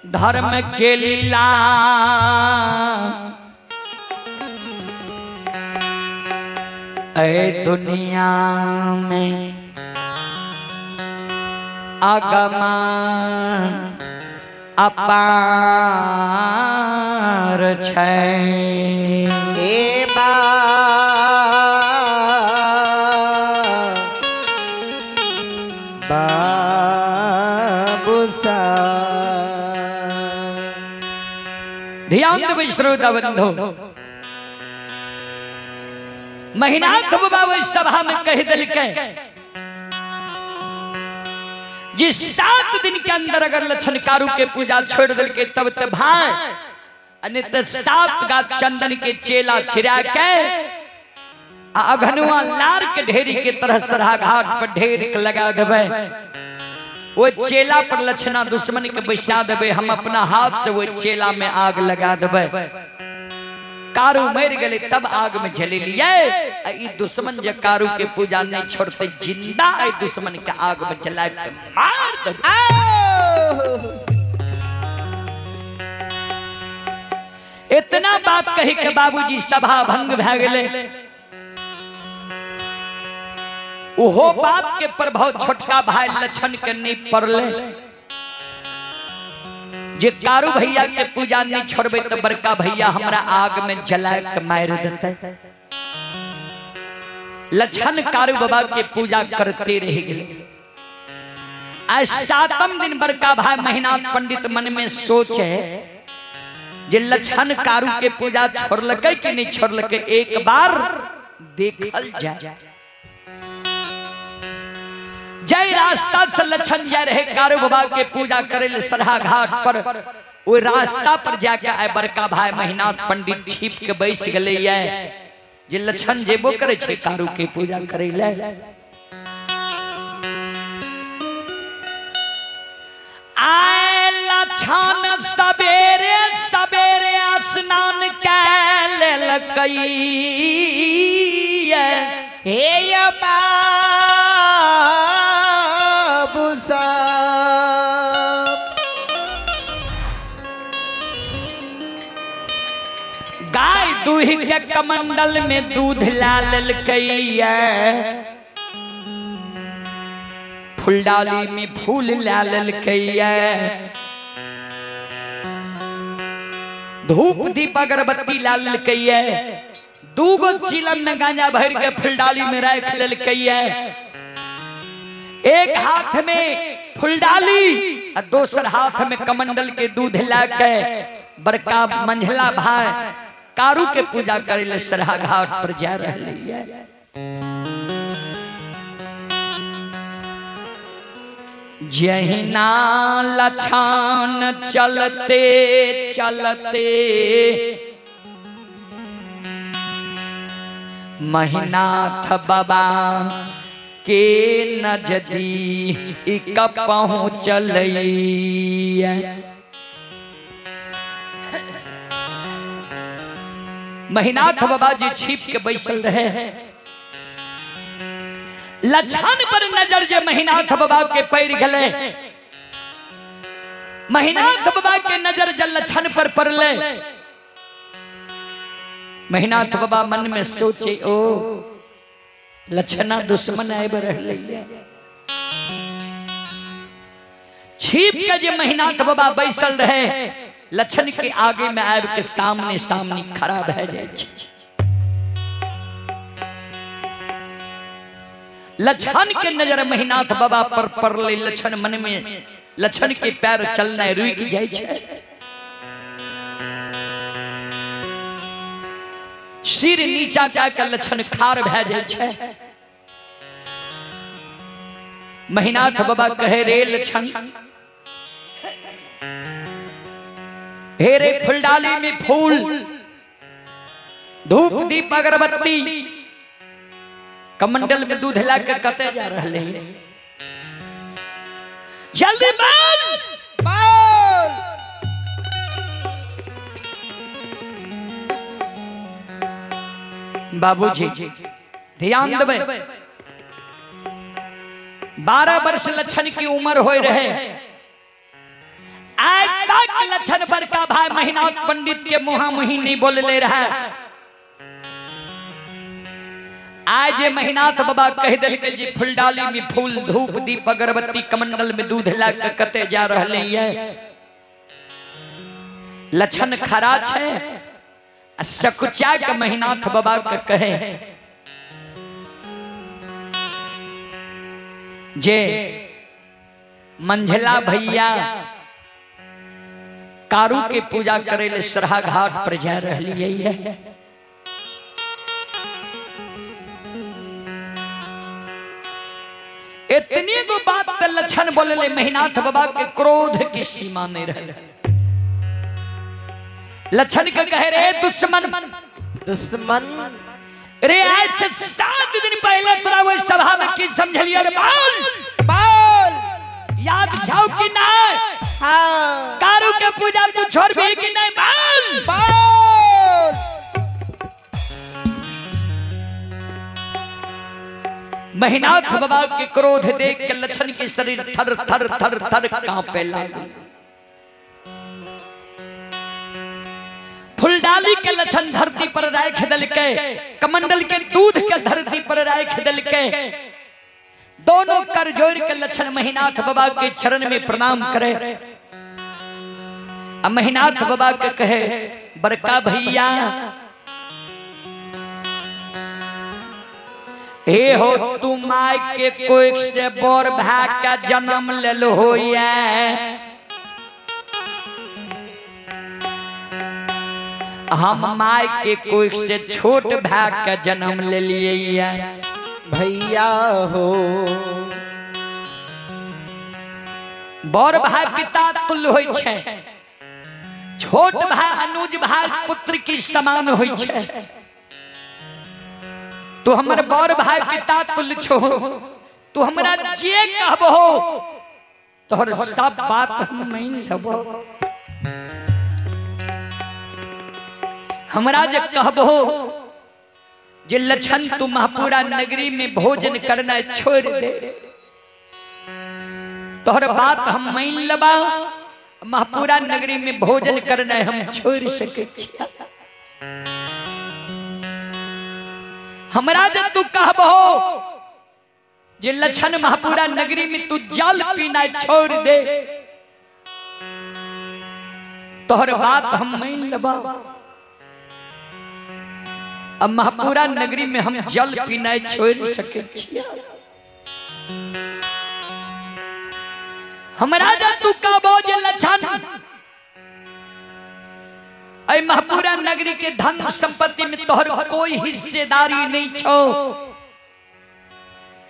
धर्म के लीला ऐ दुनिया में आगम अपार छै। हे बाबू ध्यान देबै श्रोता बंधु, महिनाथ बाबा ओहि सभा में कह देलकै जिस 7 दिन के अंदर अगर लक्षण कारू के पूजा छोड़ देलकै तब त भाई नहीं तो 7 गाछ चंदन के चेला छिड़ा के अघनुआ लार के ढेरी के तरह सरहा घाट पर ढेर के लगा देबै। वो चेला पर लक्षणा दुश्मन के बैसा देबै, हम अपना हाथ से वो चेला में आग लगा देबै। कारू मर गए तब आग में जले लिए। ई दुश्मन जे कारू के पूजा नहीं छोड़ते जिंदा आई दुश्मन के आग में जला के मार देबै। इतना बात कही के बाबूजी सभा भंग भए गेलै। ओहो बात के प्रभाव छोटका भाई लक्षण के नहीं पड़ले। जे कारू भैया के पूजा नहीं छोड़बे तो बड़का भैया हमरा आग में जला के मार देते। लक्षण कारू बाबा के पूजा करते रह गए। आज 7म दिन बड़का भाई महिनाथ पंडित मन में सोचे जे लक्षण कारू के पूजा छोड़लकै कि नहीं छोड़लकै, एक बार देखल जाए। जय रास्ता से लक्षण जा रहे कारू बाबा के पूजा करे ले सरहा घाट पर, वो रास्ता पर जाके आए बड़का भाई महिनाथ पंडित छिप के बैस गए जे लक्षण जेबो करे छे कारू के पूजा करे ले। आए लक्षण सवेरे सवेरे स्नान कै लेलकै। हे बाबू साहब गाय दूहि के कमंडल में दूध ला लेलकै, फुलडाली में फूल ला लेलकै, धूप दीप अगरबत्ती ला लेलकै, दूगो चिलम में गांजा भर के फुलडाली में राख लेलकै। एक हाथ में फुलडाली और दोसर हाथ में कमंडल के दूध ला के बड़का मंझला भाई कारू के पूजा करे ले सरहा घाट पर जा रहे है। जहिना लछान चलते चलते महिनाथ बाबा के नजदीक पहुँचल। महिनाथ बाबा जी छिप के बैसल रहे। लक्षण पर नजर जे महिनाथ बाबा के पैर गले, महिनाथ बाबा के नजर जल लक्षण पर पड़ले। महिनाथ बाबा मन में सोचे ओ लक्षणा दुश्मन आबि रहलै। छिप के जे महिनाथ बाबा बैसल रहे लक्षण के आगे में आबि के सामने सामने खड़ा भए जाइ छै। लक्षण के नजर महिनाथ बाबा पर पड़ले। लक्षण मन में लक्षण के पैर चलना रुकि जाइ छै। सिर नीचा जाकर लक्षण खार भए जाइ छै। महिनाथ बाबा कहे रे लक्षण, हे रे फुलडाली में फूल, धूप दीप अगरबत्ती, कमंडल में दूध ला के कते जा रहे हैं, जल्दी बोल बोल। बाबूजी ध्यान देबै, 12 वर्ष लक्षण की उम्र हो रहे। आज तक लक्षण बड़का भाई महिनाथ पंडित के मुहा मुही नहीं बोलले रहा। आज महिनाथ बाबा कह दिल के जी फुलडाली में फूल धूप दीप अगरबत्ती कमंडल में दूध ला के कते जा रहले ये। लक्षण खरा छे सकुचा के महिनाथ बाबा के कहे जे मंझला भैया कारू के पूजा करे ले सरहा घाट पर जा रही है। इतनी गो बात लक्षण बोलले महिनाथ बाबा के क्रोध की सीमा नहीं रहे। लक्षण के कहे रे दुश्मन दुश्मन रे आज से 7 दिन पहले तोरा वो सभा में की समझलिए रे बोल बोल याद छौ कि नहीं? हाँ। कारू के पूजा तू छोड़ भी कि नहीं? बोल बोल। महिनाथ बाबा के क्रोध देख के लक्षण के शरीर थर थर थर थर कांपे लागल। फुलडाली के लक्षण धरती पर राख दलके, कमंडल के दूध के धरती पर राख दलके। दोनों कर जोड़ के लक्षण महिनाथ बाबा के चरण में प्रणाम करे। महिनाथ बाबा के कहे बड़का भैया हे हो तू my के कोई से बोर भाग का जन्म ले हो ये। हम my के कोई से छोट भाग का जन्म ले लिए भैया हो। बड़ भाई पिता तुल्य होई छे, छोट भाई अनुज भाई पुत्र की समान होई छे। तू हमर बड़ भाई पिता तुल्य छो, तू हमरा जे कहबो तोहर सब बात हम मान लेबो। हमरा जे कहबो जे लक्षण तू महापुरा नगरी में भोजन करना छोड़ दे, तोहर बात हम मान लेबा। महापुरा नगरी में भोजन करना हम छोड़ सके छिया। हमरा जे तू कहबो जे लक्षण महापुरा नगरी में तू जल पीना छोड़ दे, तोहर बात हम मान लेबा। अब महापुरा नगरी में हम जल पीना छोड़ सके छिया। हमरा जे तू कहबो जे लक्षण ऐ महापुरा नगरी के धन संपत्ति में तोहर कोई हिस्सेदारी नहीं छो,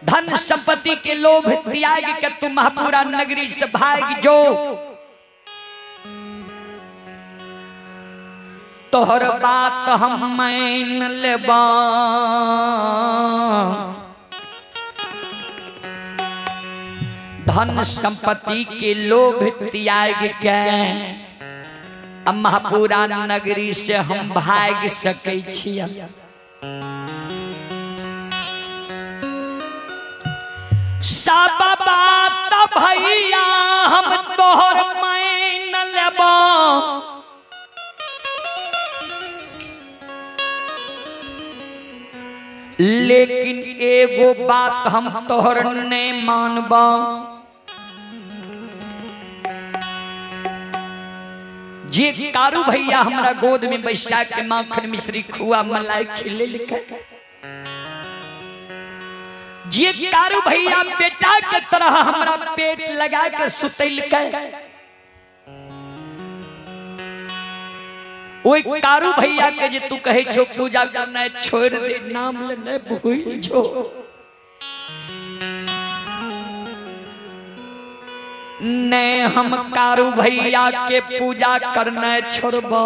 धन संपत्ति के लोभ त्याग के तू महापुरा नगरी से भाग जो, तोहर बात हम मान लेबा। धन संपत्ति के लोभ त्याग के महापुरा नगरी से हम भाग सकै छिया। सब बात भैया हम तोहर मान लेबा। लेकिन एगो बात हम तोहर नहीं मानबा। जे कारू भैया हमरा गोद में बैसा के माखन मिश्री खुआ मलाई खिलेलकै, जे कारू भैया बेटा के तरह हमरा पेट लगा के सुतैलकै, ओई कारू भैया के जे तू कहे छो पूजा करना छोड़ दे, नाम लेने भूल छो। नहीं हम कारू भैया के पूजा करना छोड़बो,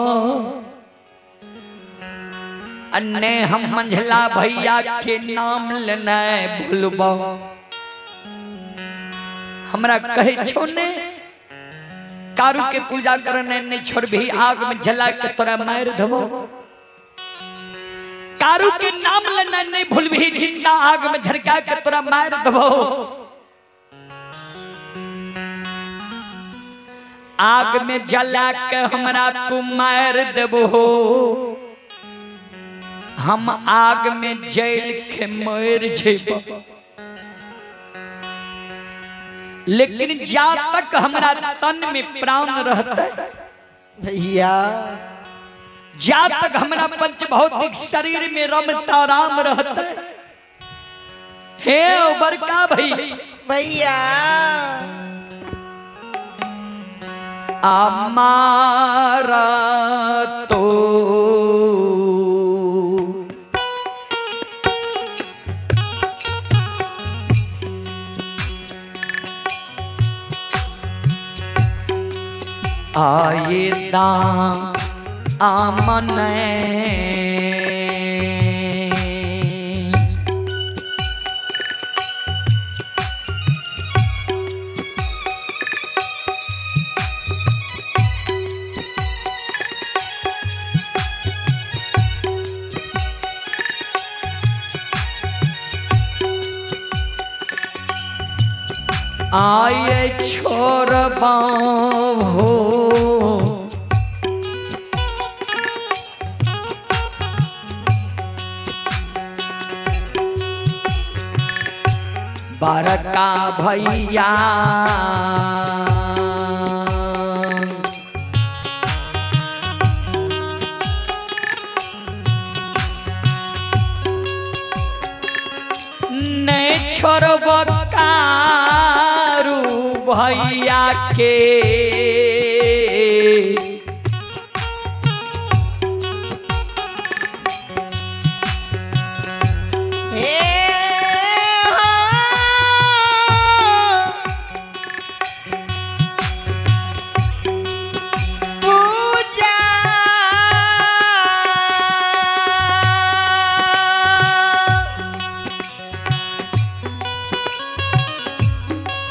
ने हम मंझला भैया के नाम लेना भूलबो। हमरा कहे छो ने कारू के पूजा करने नहीं छोड़बी, आग में जला के तोरा मार देबो। कारू के नाम लेना नहीं भूलबी, जिंदा आग में झरका के तोरा मार देबो। आग में जला के हमरा तू मार देबो, हम आग में जल के मर जेबो, लेकिन जा तक हमरा तन में प्राण रहता भैया, जा तक हमरा पंच भौतिक शरीर में रमता राम रहता। हे बड़का भाई भैया, हमारा तो आए दाम आमन आए छोड़ हो बड़का भैया, नहीं छोड़ब कारू भैया के,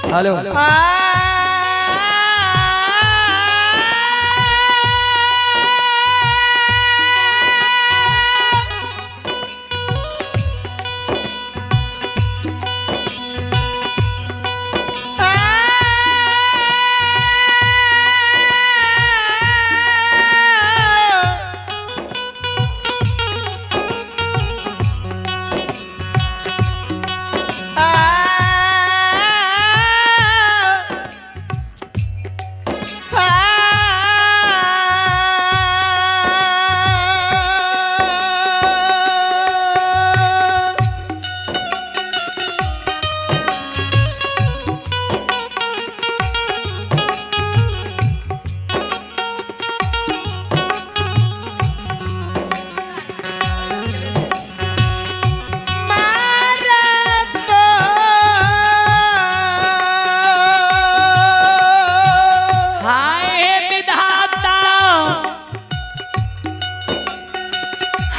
हेलो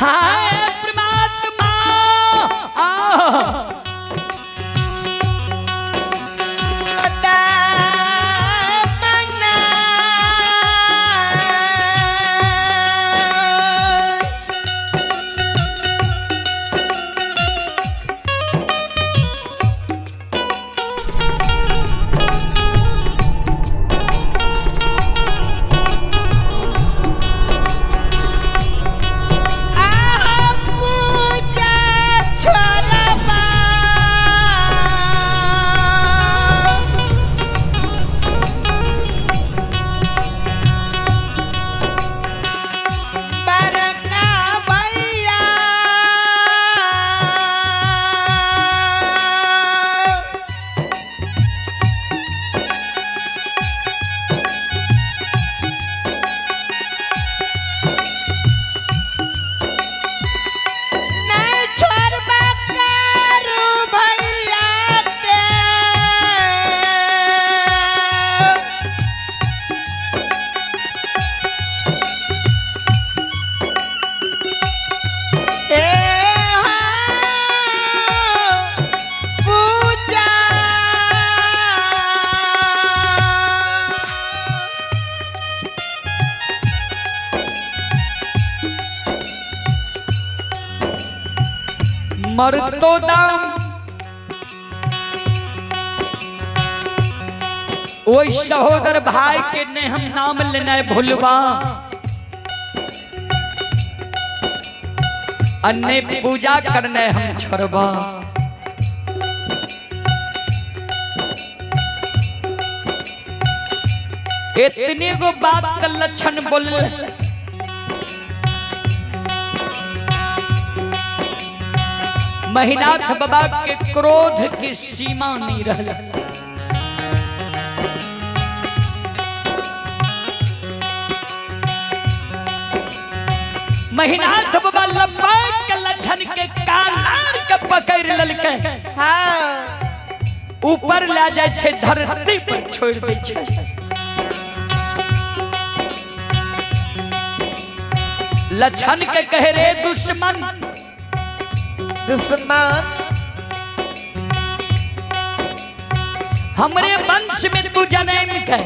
हाय परमात्मा, मरतो दाम ओहि सहोदर भाई के ने हम नाम लेना भूलबा, अन्य पूजा करने हम छोड़बा। इतने गो बात का लक्षण बोल महिनाथ बाबा के क्रोध की सीमा नहीं रह। महिनाथ बाबा लंबा के लक्षण के कानार के पकड़ ललके, हाँ ऊपर ला जाए छे धरती पर छोड़ दे छे। लक्षण के कहे रे दुश्मन, दुश्मन हमरे वंश में तू जन्म के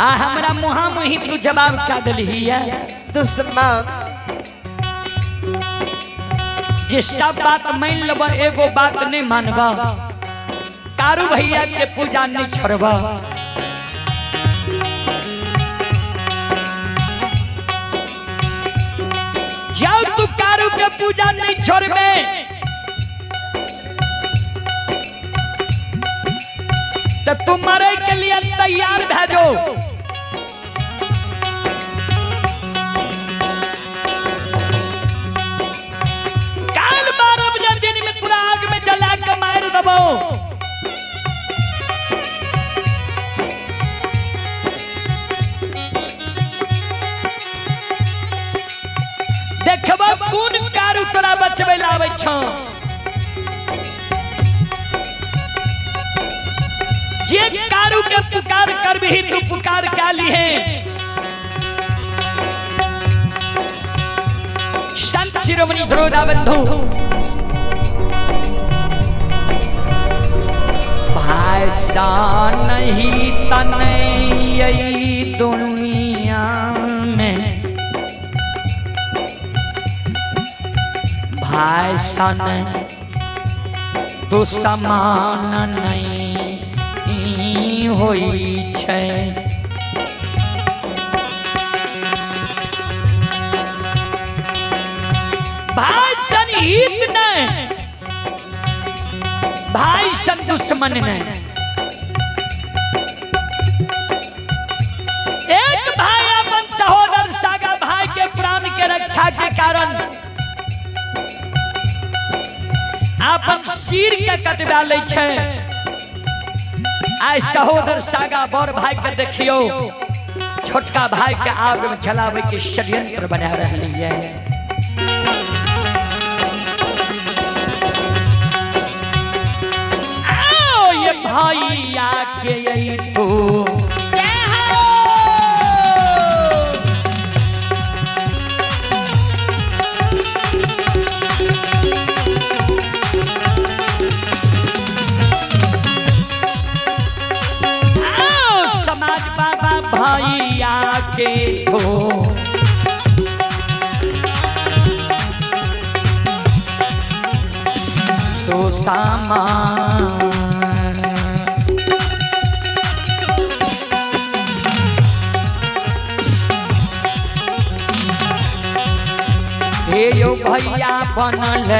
आ हमरा मुहा मुही तू जवाब क्या दिलही है। दुश्मन जे सब बात मान लेबा एगो बात नहीं मानबा, कारू भैया के पूजा नहीं छोड़बा। जाओ तू कारू के पूजा नहीं छोड़बे तो तू मरे के लिए तैयार भै जो। काल 12 बजे दिन में पूरा आग में जला के मार दबो। देखबो कोन कारू तोरा बचबै ला आबै छौ। जे कारू के पुकार करबही तू पुकार क्या ली है। संत शिरोमणि ध्रुवदा बंधु भाषा नहीं तने दुनिया में, भाषा नहीं दुश्मन नहीं होई छे। भाई सन हित नहीं, भाई सन दुश्मन नहीं। एक भाई अपन सहोदर सागा भाई के प्राण के रक्षा के कारण अपन सिर के कटवा लै छै। आइ सहोदर सागा बड़ भाई के देखियो छोटका भाई के आग में जलावे के षड्यंत्र बना रही है। आओ ये भाई आके यही तो भैया के हो तो सामान हे यो भैया बनल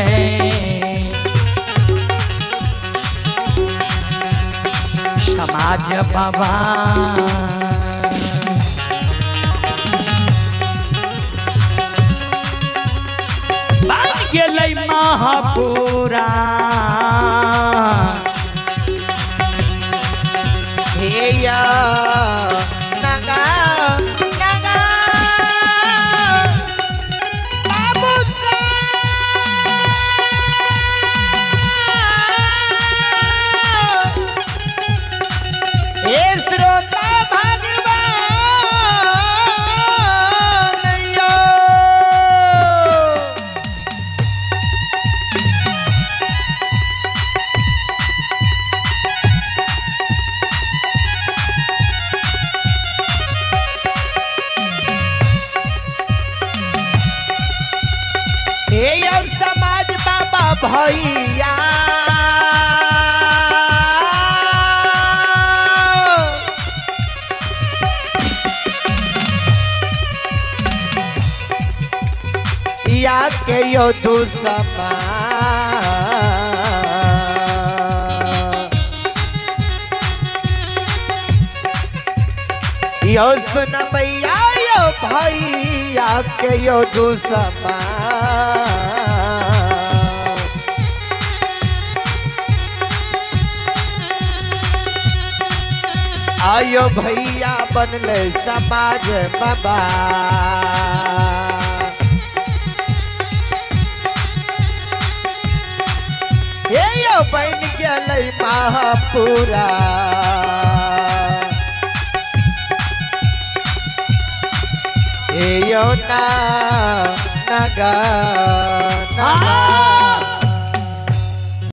समाज बाबा। गेलै महापुरा हे या नगा नगा बाबू हे श्रोता भगवान यो। भैया के यो दुश्मन। यो सुन मैया यो भैया के यो दुश्मन। आयो भैया बनले समाज बाबा। हे यो बन गेलै महापुरा। हे यो ना नगा नगा।